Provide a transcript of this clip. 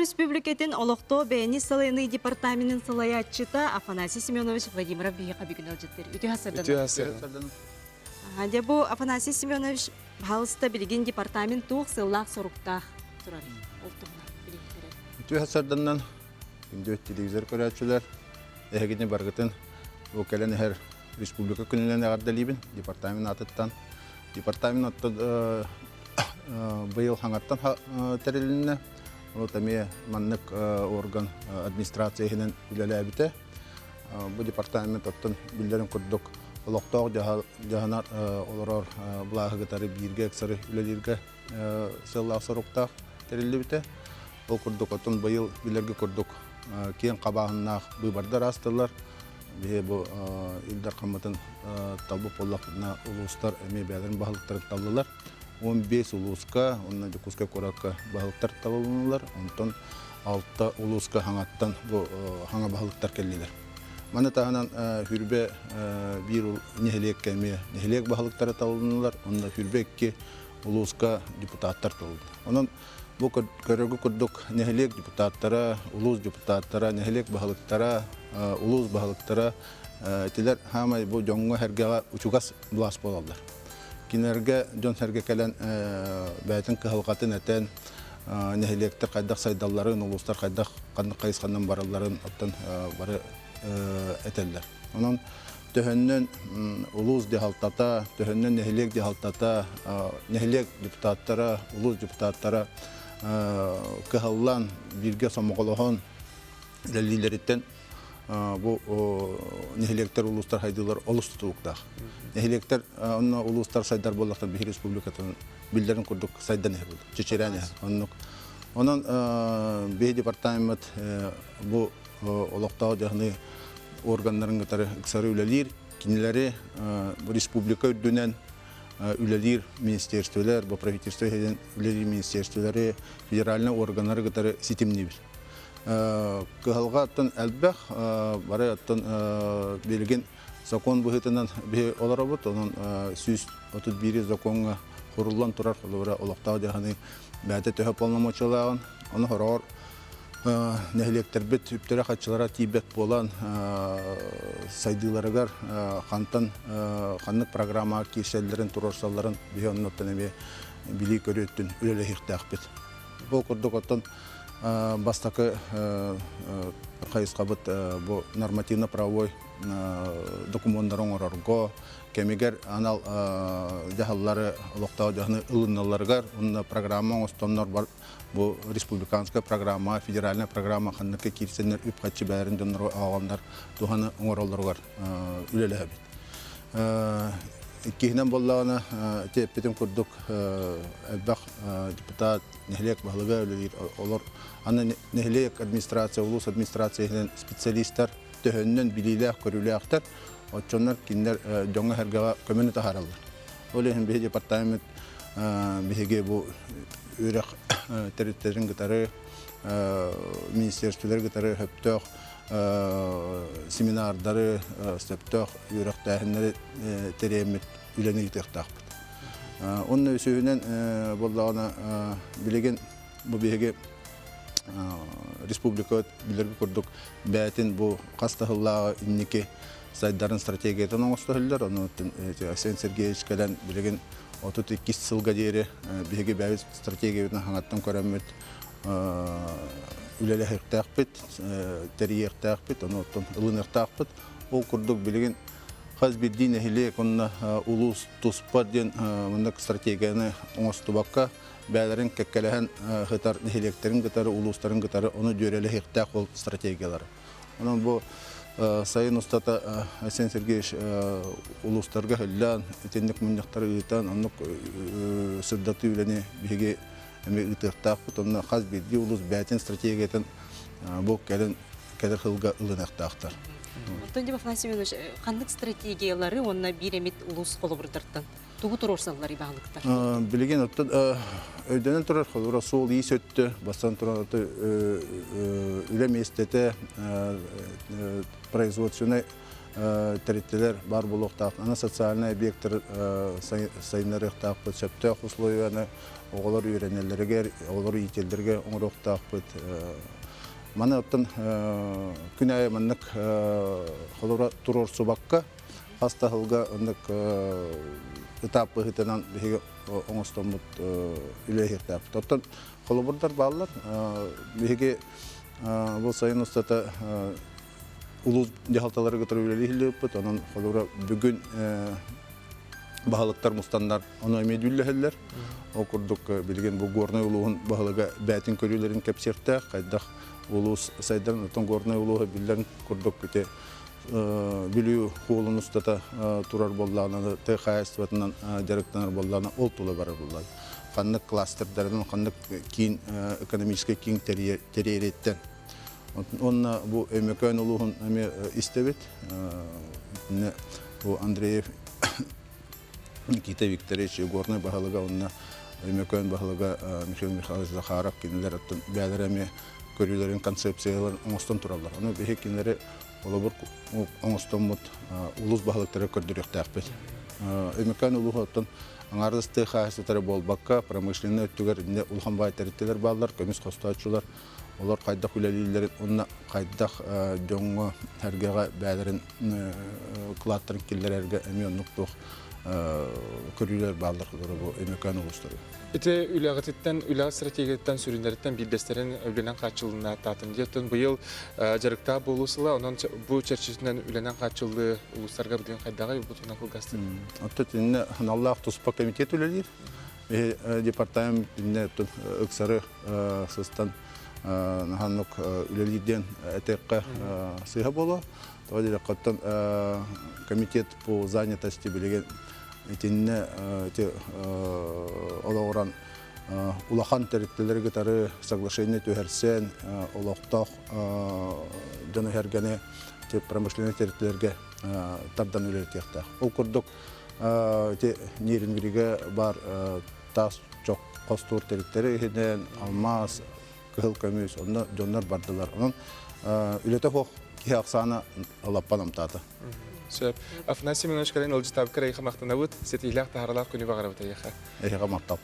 Республикатын олохтоох бэйэни салайыныы департаменын салайааччыта Афанасий Семенович Владимиров биһиэхэ бүгүн ыалдьыттыыр. Үтүө сарсыарданан. Үтүө сарсыарданан. Дьэ бу Афанасий Семенович баһалыста билигин департамент туох сыаллаах-соруктаах турар ол туһунан билиһиннэрэр. Үтүө сарсыарданан күндү телевизор көрөөччүлэр, эһигини баргытын бу кэлэн иһэр республика күнүнэн эҕэрдэлиибин департамент аатыттан. Департамент оттон быйыл хаҥаттан тэрилиннэ. Вот эмиэ маннык орган администрация иһинэн үлэлээбитэ. Бу департамент оттон биллэрин курдук олохтоох дьаһанар олорор былааһы кытары бииргэ ыксары үлэлииргэ сыаллаах соруктаах тэриллибитэ. Ол курдук оттон быйыл билэргэ курдук киэҥ хабааһыннаах быыбардар аастылар. Биһи бу Ил Дархаммытын талбыт буоллахпытына улуустар эмиэ бэйэлэрин баһылыктарын таллылар. 15 улууска уонна Дьокуускай куоракка баһылыктар талылыннылар. Онтон алта улууска хаҥаттан бу хаҥа баһылыктар кэллилэр. Маны таһынан Хүрбэ биир нэһилиэккэ эмиэ нэһилиэк баһылыктара талылыннылар. Онно Хүрбэ икки улууска депутаттар талыллар. Онон бу көрөргө курдук нэһилиэк депутаттара, улуус депутаттара, нэһилиэк баһылыктара, улуус баһылыктара итилэр хаамай бу дьоҥҥо-сэргэҕэ учугас былаас буолаллар. Кинилэргэ дьон-сэргэ кэлэн бэйэтин кыһалҕатын этэн, нэһилиэктэр хайдах сайдалларын, улуустар хайдах ханнык хайысханан баралларын оттон бары этэллэр. Онон төһөннөн улуус дьаһалтата, төһөннөн нэһилиэк дьаһалтата, нэһилиэк депутаттара, улуус депутаттара кыһаллан, бииргэ сомоҕолоһон үлэлииллэриттэн бу нэһилиэктэр улуустар хайдыылар олус тутулуктаах. Нэһилиэктэр онно улуустар сайдар буоллахтар биһи республикатын биллэрин курдук сайдан иһэр чэчирээн иһэр. Оннук. Онон биһи департамент бу олохтоох дьаһаныы органнарын кытары ыксары үлэлиир. Кинилэри республика үрдүнэн үлэлиир министерстволар, бу правительство иһинэн үлэлиир министерстволары, федеральнай органнары кытары ситимниибит. Кыһалҕа оттон элбэх, бары оттон билигин закон быһыытынан биһи олоробут, онон 131 закоҥҥа хуруллан турар, холобура олохтоох дьаһаныы бэйэтэ төһө полномочиялааҕын, ону хороҕор нэһилиэктэрбит үптэрэ-харчылара тиийбэт буолан сайдыыларыгар хантан ханнык программаҕа киирсэллэрин, туруорсалларын биһи оннуттан эмиэ билии көрүөттүн үлэлэһиэхтээхпит. Бу курдук оттон бастакы хайысхабыт бу нормативно-правовой докумуоннары оҥорорго, кэмигэр анал дьаһаллары олохтоох дьаһаны ылыналларыгар уонна программа оҥостоннор бу республиканская программа, федеральная программа ханныка киирсэннэр үп-харчы бээрин дьоннору ааҕаннар туһаны оҥороллоругар үлэлэһэбит. Иккиһинэн буоллаҕына, ити эппитим курдук элбэх депутат, нэһилиэк баһылыга үлэлиир. Олор аны нэһилиэк администрация, улуус администрация иһинэн специалистар төһөннөн билиилээх-көрүүлээхтэр, оччоннор кинилэр дьоҥҥо-сэргэҕэ көмөнү таһаараллар. Ол иһин биһи департамент биһиги бу үөрэх тэрилтэлэрин кытары, министерстволары кытары сөптөөх семинардары, сөптөөх үөрэхтээһиннэри тэрийэммит үлэни ыытыахтаахпыт. Онно үсүһүнэн буоллаҕына билигин бу биһиги республика билэргэ курдук бэйэтин бу хас да сыллааҕы инники сайдарын стратегиятын оҥосто иһиллэр. Ону Айсен Сергеевич кэлэн билигин 32 сылга диэри биһиги бэйэбит стратегиябытын хаҥаттан көрөммүт үлэлэһиэхтээхпит, тэрийиэхтээхпит, ону оттон ылыныахтаахпыт. Ол курдук билигин хас биирдии нэһилиэк уонна улуус туспа диэн маннык стратегияны оҥостубакка бэйэлэрин кэккэлэһэн сытар нэһилиэктэрин кытары, улуустарын кытары ону дьүөрэлэһиэхтээх ол стратегиялары. Онон бу сайын устата Айсен Сергеевич улуустарга һөллөөн, итинник мунньахтары ыытан, оннук сырдатыы үлэни биһиги эмиэ ыытыахтаахпыт. Онно хас биирдии улуус бэйэтин стратегиятын бу кэлин кэлэр сылга ылыныахтаахтар. Оттон Дим Афанасий Семенович, ханнык стратегиялары уонна биир эмит улуус холобурдартан тугу туруорсаллар ибаалыктар? Билигин оттон өйдөнөн турар холобура суол-иис өттө, бастан туран үлэ миэстэтэ, производственнай тэрилтэлэр баар буолуохтаах. Аны социальнай объектар сайыннарыахтаахпыт, сөптөөх условияны оҕолор үөрэнэллэригэр, оҕолор иитэллэригэр оҥоруохтаахпыт. Маны оттон күн аайы маннык холобура туруорсубакка, хас да сылга оннук этап быһыытынан биһиги оҥостоммут үлэлэһиэхтээхпит. Оттон холобурдар бааллар. Биһиги бу сайын устата улуус дьаһалталары кытары үлэлиһиллибиппит. Онон холобура бүгүн баһылыктар мустаннар ону эмиэ дьүүллэһэллэр. Ол курдук билигин бу Горнай улууһун баһылыга бээтин көрүүлэрин кэпсиэхтээх, хайдах улуус сайдарын, оттон Горнай улууһа биллэрин курдук ити Бүлүү хуолун устата турар буоллаҕына, тыа хаһаайыстыбатынан дьарыктанар буоллаҕына, ол тула барар буоллаҕа. Ханнык кластердарынан, ханнык киин экономическай киин тэрийэриттэн. Уонна бу Өймөкөөн улууһун эмиэ истэбит. Бу Андреев Никита Викторович Горнай баһылыга уонна Өймөкөөн баһылыга Михаил Михайлович Захаров кинилэр оттон бэйэлэрэ эмиэ көрүүлэрин концепцияларын оҥостон тураллар. Ону биһи кинилэри холобур оҥостоммут улуус баһылыктара көрдөрүөхтээхпит. Өймөкөөн улууһа оттон аҥаардас тыа хаһаайыстыбата буолбакка, промышленнай өттүгэр иннэ улахан баай тэрилтэлэр бааллар, көмүс хостооччулар, олор хайдах үлэлииллэрин уонна хайдах дьоҥҥо сэргэҕэ бэйэлэрин кылааттарын киллэрэргэ эмиэ оннук туох көрүүлэр бааллар бу Өймөкөөн улуустарыгар. Ити үлэҕититтэн, үлэҕэ стратегияттан сүрүннэриттэн биирдэстэрин үлэнэн хааччылыннааттаатын. Диэттэн быйыл дьарыктаах буолуу сыла, онон бу чэрчитинэн үлэнэн хааччыллыы улуустарга билигин хайдаҕый бу туһунан кылгастык. Оттон итиннэ аналлаах туспа комитет үлэлиир. Департамент итиннэ ыксары сыстан наһаннык үлэлиир диэн этиэххэ сыыһа буолуо. Тоҕо диэтэххэ, оттон комитет по занятости билигин итиннэ ити олоҕуран улахан тэрилтэлэри кытары соглашение түһэрсэн олохтоох дьону сэргэни промышленнай тэрилтэлэргэ тардан үлэлэтиэхтээх. Ол курдук ити Нерюнгригэ баар таас чох хостуур тэрилтэри иһинэн алмаас, кыһыл көмүс, онно дьоннор бардылар. Онон үлэтэ суох киһи ахсаана лаппа намтаата. Сөп. Афанасий Семенович кэлэн ылдьытаабыкка эйиэхэ махтанабыт. Ситиһиилээх таһааралаах күнү баҕарабыт эйиэхэ. Эйиэхэ махтал.